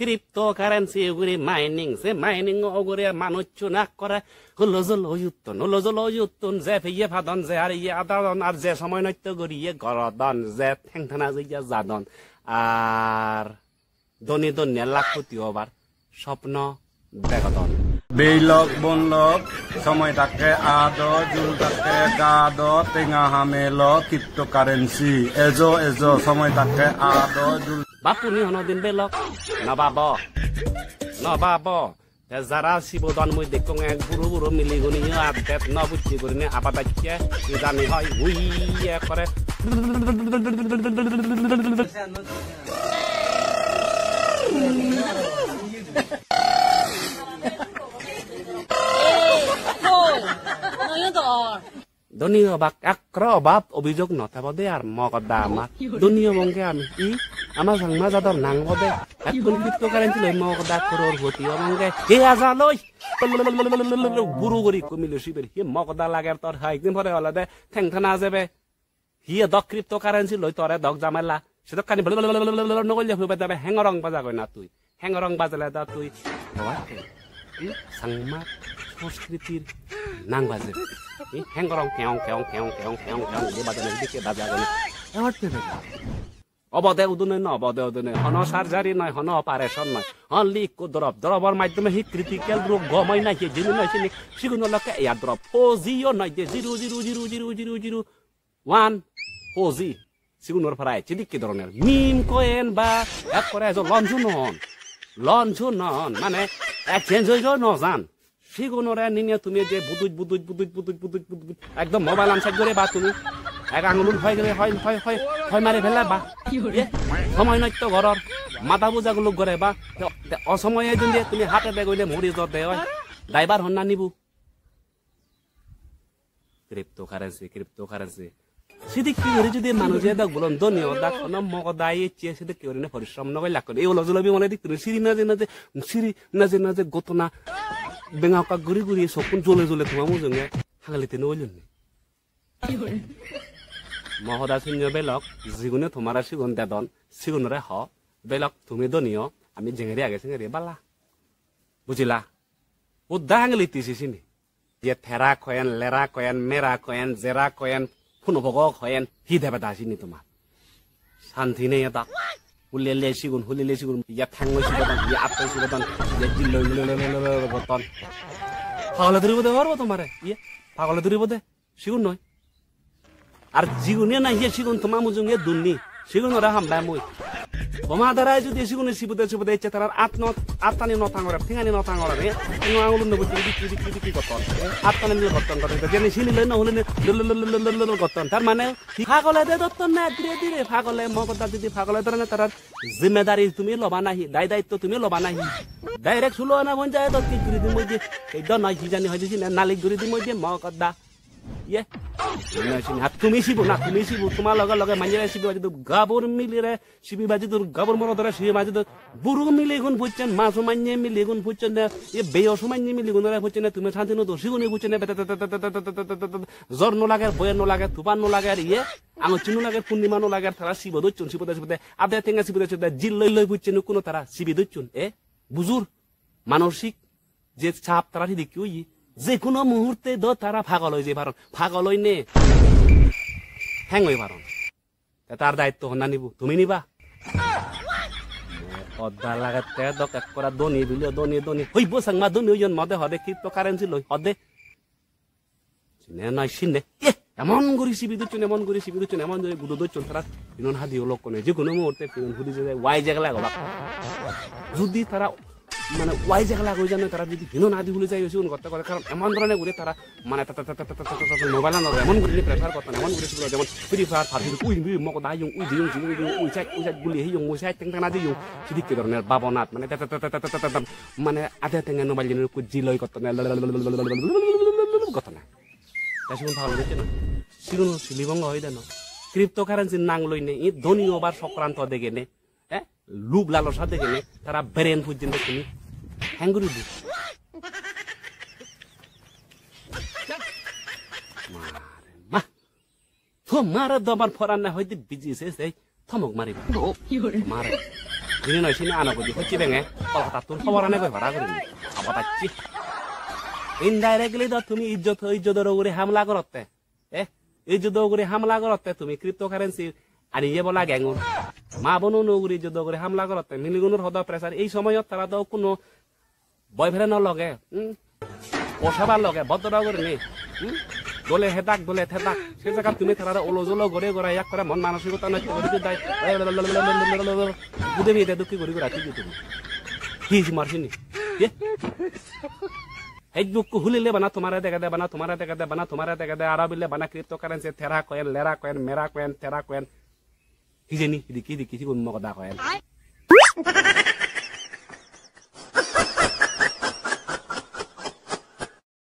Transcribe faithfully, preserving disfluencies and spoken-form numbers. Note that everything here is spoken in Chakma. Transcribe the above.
cryptocurrency ugure mining, se mining ugure manuchchun ekkore hulo julo oyutton, hulo julo oyutton, je peye padon, je ar iye adadon, ar je somoy nosto guriye gorodon, je thengthana jeye jadon, ar doni doni lakpoti obar sopno degodon. Beilok bonlok, somoi thakke ado, jul thakke gado, tenga hamelo, cryptocurrency. Ejo, ejo, somoi thakke ado, jul. Bapuni honodin belok no babo, no babo. Te jara sibodon mui dekkong ek buro buro miliguniyo addet no bucche gurine abadacche, idani hoi ui ekkore. Doni obak ekkore obab obijog no tebode ar mogoda amar. Doni obonge ami. I, ama Changma jador nang obode. Ekkun cryptocurrency loi mogoda crorepoti obonge. He aja loi. Buro guri ikko mile siber. He mogoda lager tor hoyekdin pore olode thengthana jebe. Hiye dok cryptocurrency loi tore dok jamela. Sedokkani no golle pube dabe hengorong baja goi na tui. Hengorong bajele da tui. Hobakke. Tui Changma sanskritir nang baje. Tui hengorong keong, keong, keong, keong, keong, keong, je bajana, je ke baja goi na. Ebar tebe. Obode udune no, obode udune. Hono surgery noi, hono operation noi. Only ikko drop. Dropor maddhome hi critical rog gom oi na, hi jini noi sini. Sigun olokke air drop. Four G o noi de. Zero, zero, zero, zero, zero, zero. One, four G, sigunor prai, sidikke doroner. Meme coin ba ekkore ejo launch-o non. Launch-o non, mane exchange oi no jan. Sigunore nine tumi je buduj, buduj, buduj, ekdom mobile-an sej gore ba tumi. Ek angulun hoi gore, hoi, hoi, hoi, hoi mari fele ba. Ye, somoy nosto goror. Mada buja guluk gore ba. Te, te osomoye jodi tumi hate de goile mori jor de oi. Daibar honna nibu? Cryptocurrency, cryptocurrency. Sidikke guri jodi manuje dok bolon doni odak hono mogoda ecche sidikke gurine porishrom no golle ekkore. Ei olo jolo bimole dikke guri siri naje naje, siri naje naje gotona benga okka guri guri sokkun jole jole toma mujunge hagele tino oilunne. Mo hoda sunyo belok, jigune tomare sigun dedon, sigunore ho, belok tumi doni o, ami jengeri age sengeri bala. Bujila? Udda hagele tisi sini. Ye tera koyen, lera koyen, mera koyen, jera koyen, puno bogo koyen, hi debeda sini tomar? Santi nei eta. Hulile sigun, hulile sigun, ye thangoi sigodon, ye attoi sigodon, ye jilloi gotton. Pagole duribo de parbo tomare, ye pagole duribo de, sigun noi. Ar jigune na hiye sigun toma mujunge dunni, sigunore ham bai mui. Toma darai jodi sigune sibude sibude ecche tarar at no, attani no tangore, thengani no tangore, eh? Tengo angulun no bujje, dikki, dikki, dikki gotton. Attani nile gotton, gotton, gotton. Jeni sini loi no hulini, lol, lol, gotton. Tar mane, hi pagole de dotton na, dire, dire, pagole, mogoda jodi pagole dorone tarar zimmedari tumi loba nahi, dai daitto tumi loba nahi. Direct sulo ana ponjayet ki guri di moide, ei do noi, hi jani hoide sine, nalik guri di moide, mogoda. Ye. Na, sini, ha, tumi sibo na, tumi sibo, toma loge loge manjere sibi baji dur, gabur milire sibi baji dur, gabur morodore sibi baji dur. Buru milegun pucchen, maso manye milegun pucchen de, ye beyo somanye milegunore pucchen de, tumi santi no do, sigune pucchen de, bete, te, te, jor no lager, boye no lager, tuban no lager, ye, angochi no lager, purnima no lager, tara sibo docchun, sibo de, sibo de, ade tenga sibo de, sibo de, jil loi loi pucchen ukkuno tara, sibi docchun, e, bujur, manosik, je chap tara hidikke oye, je hono muhurte do tara pagol oi jei paron. Pagol oine heng oi paron. Te tar daitto honna nibo? Tumi niba? Odda lagette dok ekkora doni bile doni, doni. Hoibo Changma doni oyon mode hode cryptocurrency loi hode. Sine noi sine. Ye, emon guri sibi docchun, emon guri sibi docchun, emon guri gudo docchun tara. Pinon hadi olokkone, je hono muhurte pinon hudi jede, wai jegla gobak. Judi tara, mane, wai jegla goi jane tara judi pinon hadi huli jai, sigun gotte gore, karon emon dhorone guri tara, mane, ta, ta, mobile anot emon guri pressure gotton, emon guri sigun jemon Free Fire, pabji, ui, ui, mogoda yung, ui, yung, yung, yung, ui, side, ui, side, guli, yung, ui, side, teng, teng, na, yung, sidikke dhoronor babonat, mane, ta, ta, mane, ade tenge mobile jene ekko jiloi gotton, gotton. Te sigun pagol gocche na. Sigun silibongo hoide no. Cryptocurrency nang loine, i dhoni obar sokranto degene, eh? Lub lalosa degene, tara brain pujjende tumi. Heng guri di. Mare ma. Tomare dobar poranne hoide biji se se. Thomok maribo. Mare. Jini noi sini ano gudi hocchi benge, Kolkatattun hobor ane goi para gurinei. Abot acchi. Indirectly do tumi ijjot, ijjodor ugure hamla gorotte. Eh, ijjodor ugure hamla gorotte tumi cryptocurrency aniye bola gengun. Ma bonuno ugure ijjodor ugure hamla gorotte. Miligunor hodo pressure. Ei somoyot tara do kuno boyfriend-o loge, hmm? Posabar loge, boddoro gurinei, hmm? Dole hedak, dole thedak. Se jagat tumi tarare olo jolo gore gore yak kore mon manosikota nosto gori didai. Gude bide dukki guri gura tiji tumi. Hi hi mar sini? Ye? Facebook ko hulile bana tomare degede, bana tomare degede, bana tomare degede, aro bile bana cryptocurrency tera coin, lera coin, mera coin, tera coin. Hijeni, hidikki, hidikki, sigun mogoda coin.